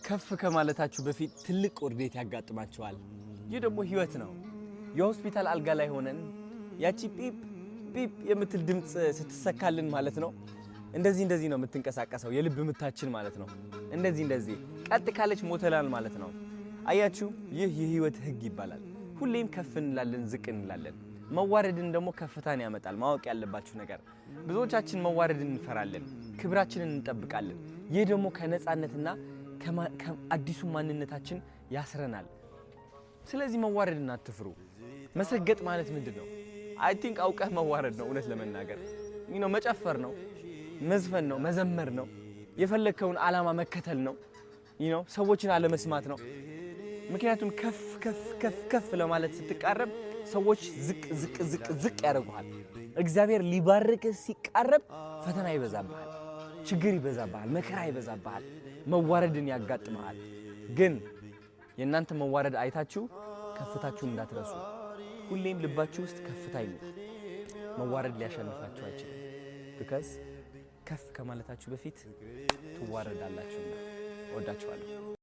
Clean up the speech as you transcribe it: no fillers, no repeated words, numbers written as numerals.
ከፍ ከማለታችሁ በፊት ትልቅ ውርደት ያጋጥማችኋል። ይህ ደግሞ ህይወት ነው። የሆስፒታል አልጋ ላይ ሆነን ያቺ ፒፕ ፒፕ የምትል ድምፅ ስትሰካልን ማለት ነው፣ እንደዚህ እንደዚህ ነው የምትንቀሳቀሰው የልብ ምታችን ማለት ነው። እንደዚህ እንደዚህ ቀጥ ካለች ሞተናል ማለት ነው። አያችሁ፣ ይህ የህይወት ህግ ይባላል። ሁሌም ከፍ እንላለን፣ ዝቅ እንላለን። መዋረድን ደግሞ ከፍታን ያመጣል። ማወቅ ያለባችሁ ነገር፣ ብዙዎቻችን መዋረድን እንፈራለን፣ ክብራችንን እንጠብቃለን። ይህ ደግሞ ከነፃነትና ከአዲሱ ማንነታችን ያስረናል። ስለዚህ መዋረድን አትፍሩ። መሰገጥ ማለት ምንድን ነው? I think አውቀህ መዋረድ ነው። እውነት ለመናገር ነው፣ መጨፈር ነው፣ መዝፈን ነው፣ መዘመር ነው፣ የፈለግከውን ዓላማ መከተል ነው፣ ሰዎችን አለመስማት ነው። ምክንያቱም ከፍ ከፍ ከፍ ከፍ ለማለት ስትቃረብ ሰዎች ዝቅ ዝቅ ዝቅ ዝቅ ያደርጉሃል። እግዚአብሔር ሊባርክህ ሲቃረብ ፈተና ይበዛብሃል፣ ችግር ይበዛብሃል፣ መከራ ይበዛብሃል፣ መዋረድን ያጋጥመሃል። ግን የእናንተ መዋረድ አይታችሁ ከፍታችሁን እንዳትረሱ። ሁሌም ልባችሁ ውስጥ ከፍታ ይኑር። መዋረድ ሊያሸንፋችሁ አይችልም። Because ከፍ ከማለታችሁ በፊት ትዋረዳላችሁና። እወዳችኋለሁ።